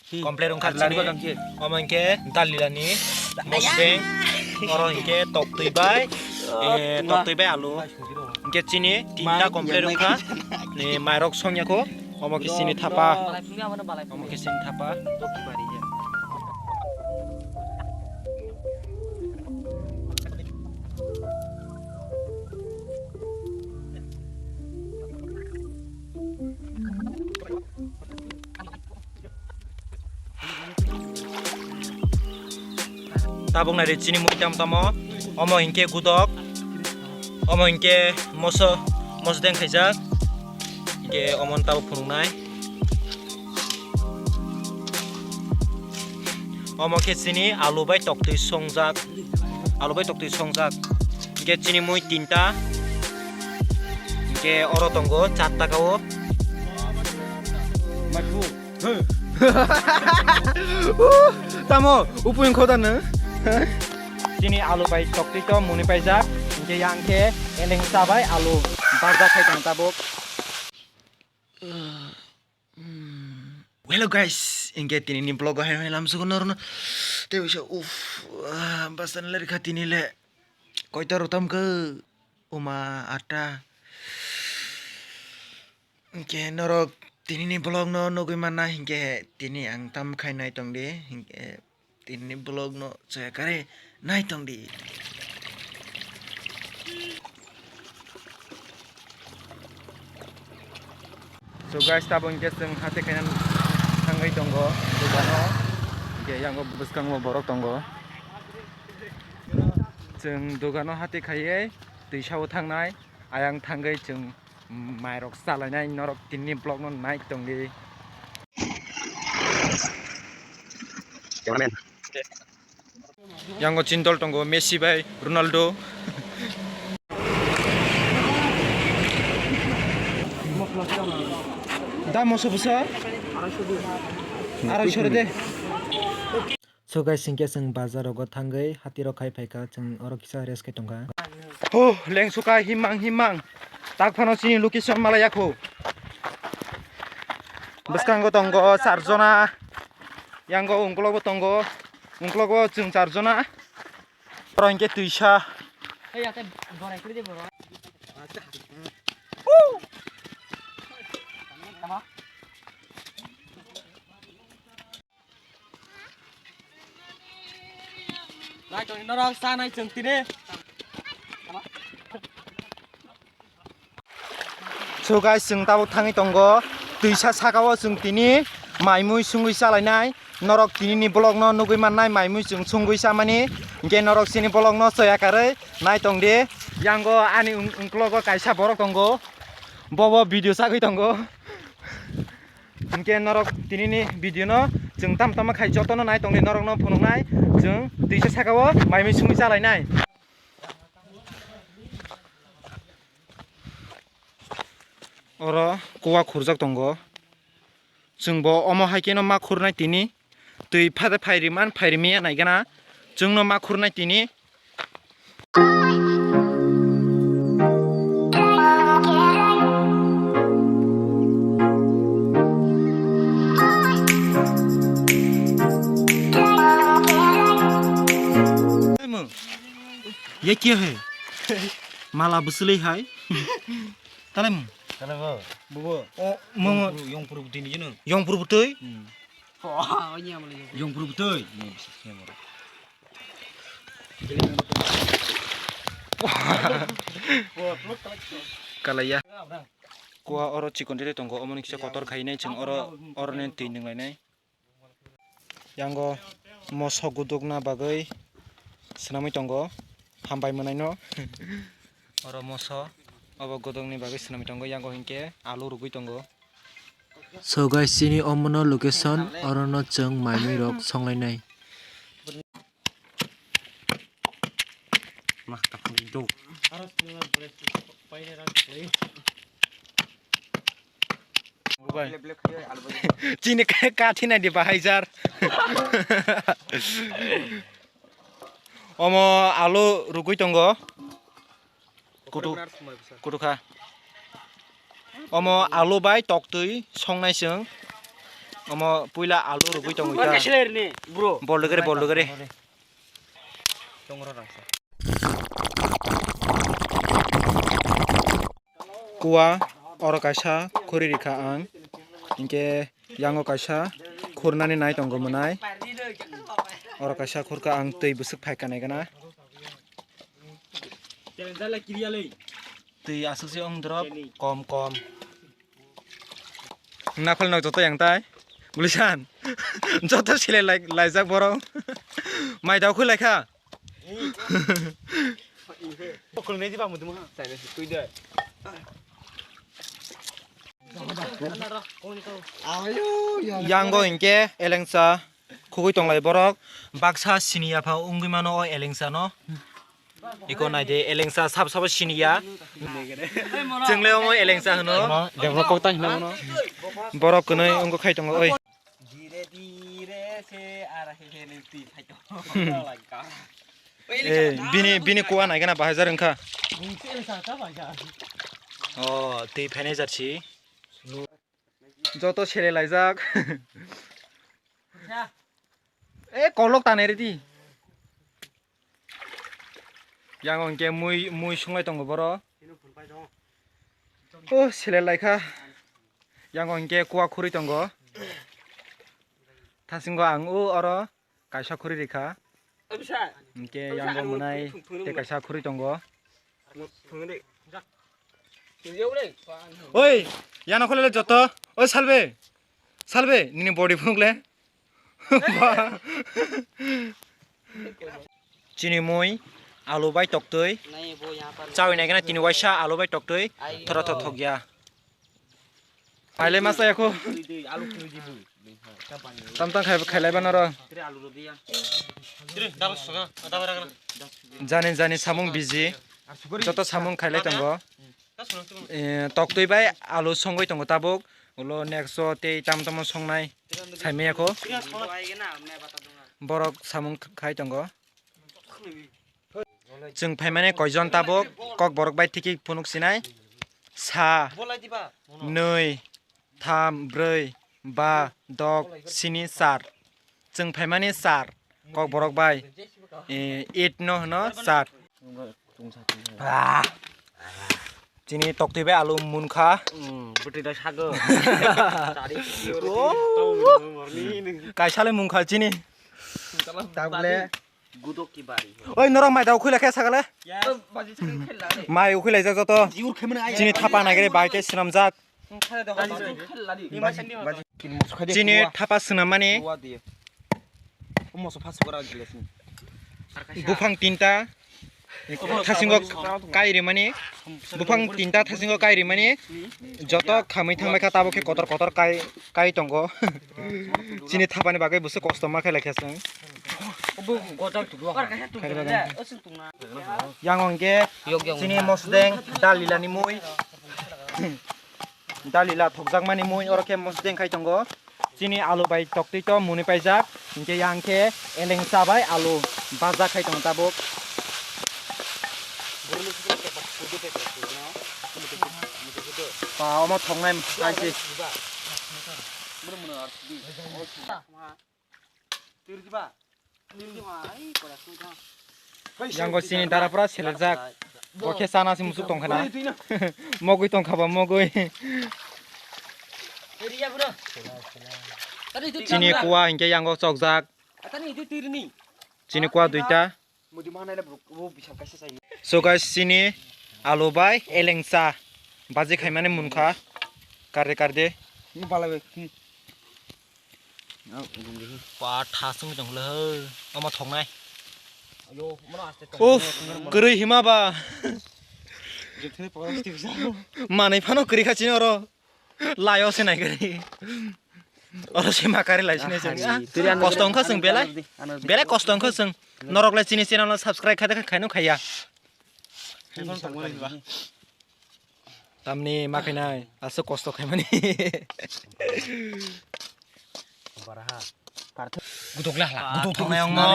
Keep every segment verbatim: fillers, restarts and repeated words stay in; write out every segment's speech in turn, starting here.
Complete wngkha chini. Omo hinkhe dalilani mosdeng, oro hinkhe toktwi bai, eh, toktwi bai alu. Hinkhe chini tinta complete wngkha, ni mairok songya kho. Omo khe chini thapa. Omo khe chini thapa. Tabuk nai ri chini mui tam tamo. Omo hinkhe gudok. Omo hinkhe moso, mosdeng khaijak. Hinkhe omo no tabuk phunuknai. Omo khe chini alu bai toktwi songjak. Alu bai toktwi songjak. Hinkhe chini mui tinta. Hinkhe oro tongo charta kao. Tamo, upung khoda nw. Chini alu bai toktwi to muni paijak. Hinkhe yang khe eleng cha bai alu barjak khai tong tabuk. Hello guys, hinkhe tini ni vlog o hai hai lam sugo norno. Tei bisa uff, ah, basta ni lerkha tini le. Koita rotam khe uma atta. Hinkhe norok tini ni vlog no nugui manna hinkhe tini ang tam khai nai tong di. Hinkhe tini vlog no chaya kare nai tong di. So guys, tabuk hinkhe chwng hati khaina thangwi tongo dukano. Hinkhe yango bwskango borok tongo. Chwng dukano hati khaiwi twisao thangnai, ayang thangwi chwng mairok chalainai, norok tini vlog no nai tongdi. Cameraman. Yango chini dol tongo Messi bai Ronaldo. Da moso bwsa? Arai sore de. So guys, hinkhe chwng bazar rogo thangwi hati rok khai phaikha, chwng oro kisa rest khai tongkha. Ho, lengsuka himang himang. Tak phano chini location malaya kho. Bwskango tongo charjona. Yango ungkologo tongo. Ungkologo chwng charjona. Oro hinkhe twisa. Nai tongni norok chanai chwng tini. So guys, chwng tabuk thangwi tongo twisa sakao chwng tini mai mui sungwi chalainai. Norok tini ni vlog no nugui mannai mai mui chwng sungwi chamani. Hinkhe norok chini vlog no chaya karwi nai tongdi. Yango ani ung-, ungkologo kaisa borok tongo. Bobo video chagwi tongo. Hinkhe norok tinini video no chwng tamo tamo khai jotono nai tongdi, norokno phunuknai chwng twisa sakao mai mui sungwi chalainai. Oro kuwa khurjak tongo, chwngbo omo hai kheno ma khurnai tini. Twi phade phai riman phai rimiya naigana chwngno ma khurnai tini. Ye kya hai? Mala bwswlwi hai. Talai mung. Talai bo. Bubo. O mung. Yongpuru, yongpuru bwtwi ni jino. Yongpuru bwtwi? Hmm. Oh, ini yang mulai. Yongpuru bwtwi. Ini bisa siapa? Kalaiya. Kuwa oro chikon tete tongo, omo ni kisa kotor khainai chwng oro, oro ni twi nunglainai. Yango moso gudukna bagwi swnamwi tongo, hambai mwnaino. Oro moso obo gudukni bagwi swnamwi tongo, yango hinkhe alu rwgwi tongo. So guys, chini omono location, orono chwng mai mui rok songlainai. Chini ka-, kathi nai di bahai jar. Omo alu rugui tongo. Kutu, kutu kha. Omo alu bai toktwi songnai chwng. Omo puila alu rugwi tongwi ta. Bol lugre, bol lugre. Kua oro kaisa khuri rikha ang. Hinkhe yango kaisa khurnani nai tongo mwnai. Oro kaisa khurkha ang twi bwswk phaikha naikhe na. Twi aswk se wng drop kom kom. Nakhol nok joto yang tai. Gulisan. Joto sile lai, laijak borok. Mai dao khulai kha. Yango hinkhe elengsa khugui tonglai borok. Baksa sini yapha wngwi mano o elengsa no. Iko naide elengsa sab sabo siniya. Chwngle omo elengsa hwno. Borok kwnwi wngkha khai tongo oi. Eh, bini, bini kuwa naikhe na bahai jar wngkha. Oh, twi phainai jar si. Joto sele laijak. Eh, kolok tanai ridi. Yang hinkhe mui, mui sunglai tongo boro. Oh, sele laikha. Yang hinkhe kuwa khuri tongo. Thasingo ang o oro kaisa khuri rikha. Hinkhe yango mwnai tei kaisa khuri tongo. Oi, yana khole joto. Oi, Salbe. Salbe, nini body phunuk le. Chini mui, alu bai toktwi. Chawi naikhe na tini waisa alu bai toktwi. Thora thok thok ya. Paile masa yakho. Tam tam khai, khailai bana ro. Jani jani samung busy. Joto samung khailai tongo. Eh, toktwi bai alu songwi tongo tabuk. Ulo next o tei tam tamo songnai saimaya kho. Borok samung khai tongo. Chwng phaimani koijon tabuk kok borok bai tiki phunuk sinai. Sa, nwi, tham, brwi, ba, dok, sini, char. Chwng phaimani char kok borok bai, eh, eight no hwno char. Ah. Chini toktwi bai alu munkha. Hmm, bwtwi da sago. Kaisa le munkha chini. Tabule. Oi, norok mai da ukhwi lai khe sakale. Mai ukhwi laijak joto. Chini thapa nagre bai khe swnamjak. Chini thapa swnam mani. Buphang tinta thasingo kai rimani. Buphang tinta thasingo kai rimani. Joto khamwi thangbai kha tabuk khe kotor kotor kai, kai tongo. Chini thapani bagwi buso kosto ma khe lai khe chwng. Yang hinkhe chini mosdeng dalila ni mui. Dalila thokjakmani mui oro khe mosdeng khai tongo. Chini alu bai toktwi to muni paijak. Hinkhe yang khe elengsa bai alu bajak khai tongo tabuk. Pa omo thoknai kaisi. Yango chini dara pura selerjak. Bo khe chana se musuk tongkha na. Mogwi tongkha ba mogwi. Chini kuwa hinkhe yango chokjak. Chini kuwa duita. So guys, chini alu bai elengsa baji khaimani munkha. Karde karde. Pa thasung tong le ho. Omo thoknai. Uf, kwrwi hima ba. Manwi phano kwrwi kha chini oro. Layo se nai kwrwi. Oro se ma kari lai sini chwng. Kosto wngkha chwng belai. Belai kosto wngkha chwng. Norok lai chini channel no subscribe khai khaino khaiya. Tamni ma khainai, aswk kosto khaimani. Gutuk la hala, gutuk tongnai wngno.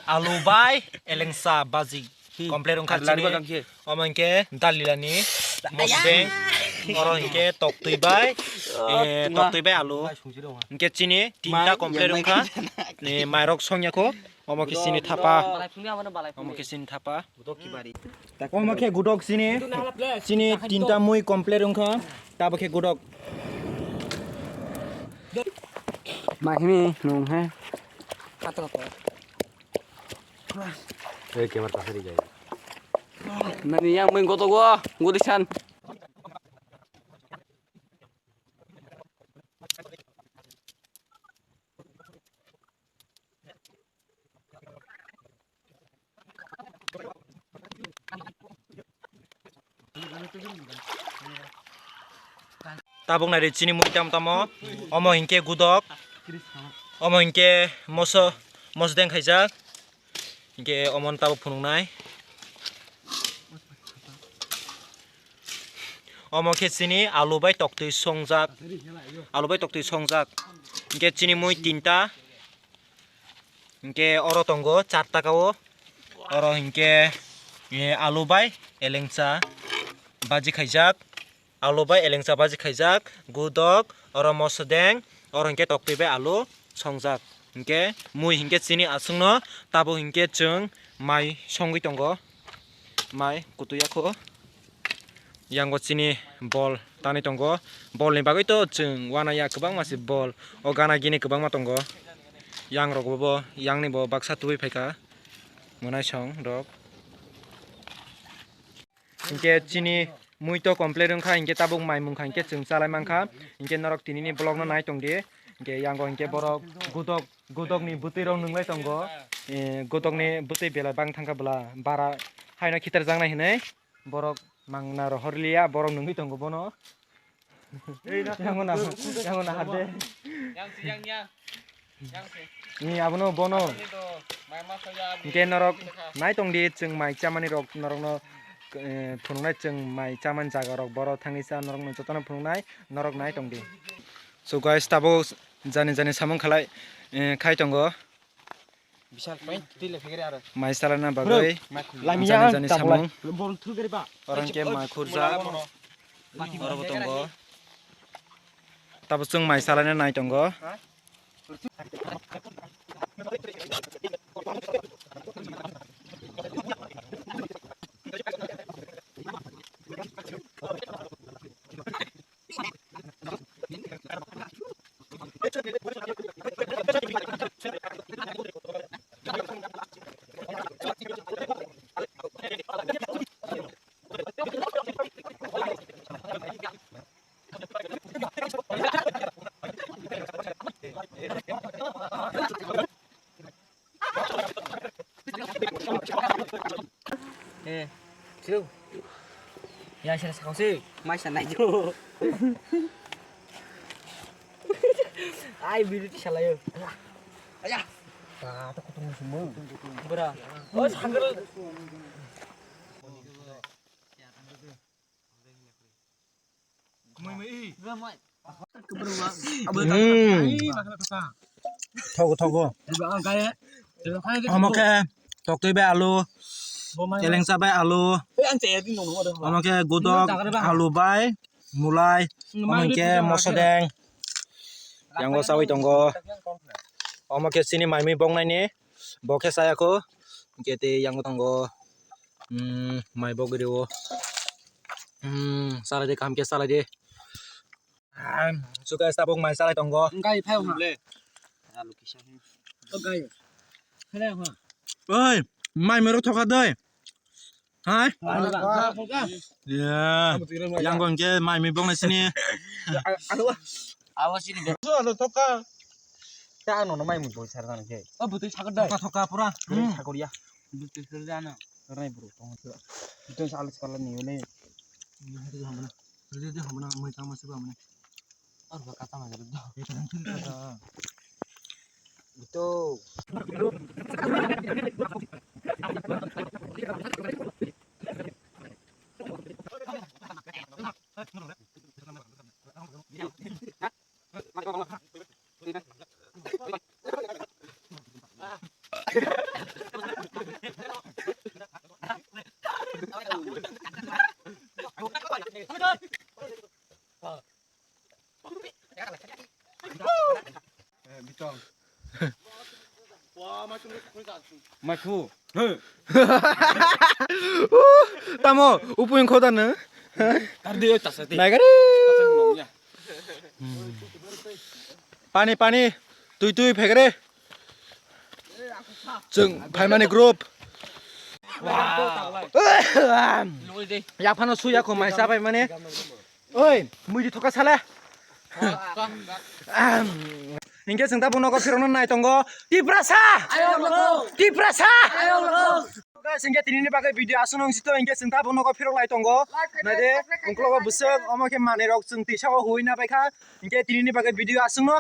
Alu bai elengsa baji. Complete wngkha chini. Omo hinkhe dalilani mosdeng. Oro hinkhe toktwi bai eh, toktwi bai alu. Hwnkhe chini tinta complete wngkha. Ni mairok songya kho. Omo khe chini thapa. Omo khe chini thapa. Omo khe gudok chini. Chini tinta mui complete wngkha. Tabo khe gudok. Mahini nung he. Ei, camera kasari jai. Nani yang main goto gua, gua di san. Tabuk nai di chini mui tam tamo. Omo hinkhe gudok. Omo hinkhe moso, moso deng khaijak. Hinkhe omo no tabuk phunuknai. Omo khe chini alu bai toktwi songjak. Alu bai toktwi songjak. Hinkhe chini mui tinta. Hinkhe oro tongo char taka o. Oro hinkhe, eh, alu bai elengcha baji khaijak. Alu bai elengcha baji khaijak. Gudok, oro mosodeng, oro hinkhe toktwi bai alu songjak. Hinkhe mui hinkhe chini aswkno tabuk hinkhe chwng mai songwi tongo. Mai kutuya kho. Yango chini bol tanwi tongo. Bolni bagwi to chwng uanaya kwbangma se bol. O gana gini kwbangma tongo. Yang rok bo, yangni bo baksa tubui phaikha. Mwnaisong rok. Hinkhe chini mui to complete wngkha, hinkhe tabuk mai mungkha, hinkhe chwng chalai mankha. Hinkhe norok tinini vlog no nai tongdi. Hinkhe yango hinkhe borok gudok, gudokni bwtwi rok nwnglai tongo. Eh, gudokni bwtwi belai bang thangkha bwla bara haino khitar jaknai hinwi. Borok mangna rohorliya, borok nungwi tongo bono. Yang na, yang na hade. Yang si, yang, yang. Yang si. Ni abono bono. Ini tuh, mai mas aja, abi. Hinkhe norok nai tongdi chwng mai chamani rok norokno, eh, phunuknai chwng mai chamani jaga rok borok thangwi cha norokno jotono phunuknai norok nai tongdi. So guys, tabuk jani jani samung khalai, eh, khai tongo. Bisal paint twi le phegere aro. Mai salana bagwi. Lamia jani jani samung. Bol thugari ba. Orang ke mai khurja. Oro bo tongo. Tabuk chwng mai salana nai tongo. Eh, Chiu. Ya, sila sakau si. Mai sanai jo. Ai, biru ti salayo. Aya. Ah, tak kutung semua. Bra. Oh, sakal. Hmm. Thogo, thogo. Omo khe toktwi bai alu, elengcha bai alu, omo khe gudok, alu bai mulai, omo khe mosodeng, yango chawi tongo. Omo khe chini mai mui boknaini, bo khe chayakho, hwnkhe tei yango tongo. Hmm, mai bok rio. Hmm, salai de, kaham khe salai de. Ah, so guys, tabuk mai salai tongo. Gai phai ha. Le. Alu kisa. O gai. Khale ha. Oi, mai mero thoka doi. Hai. Ya. Yang gong ke mai mi bong sini. Alu. Alu sini. So alu thoka. Ta ano no mai mi bong sar kan ke. O butui sakar dai. Thoka thoka pura. Hmm. Sakar ya. Butui sakar jana. Rai bro. Butui alu sakar ni ne. Rede hamna, mai tama se ba mane. Ar ba kata ma jare do. Ito. Maipu. Tamo, upung kho da nang? Tardi oi tasa di. Naigari. Pani, pani. Tui, tui, phegre. Chwng phaimani group. Yaphano suya kho maisa pai mane. Oi, muidi thoka sale. Hingke chwng tabuk nogo phirokno nai tongo. Tiprasa! Tiprasa! Guys, hingke tinini bagwi video aswk nung sito, hingke chwng tabuk nogo phirok lai tongo. Naide, ungklogo bwswk, omo khe manwi rok chwng tisa o hui na bai kha. Hingke tinini bagwi video aswk no.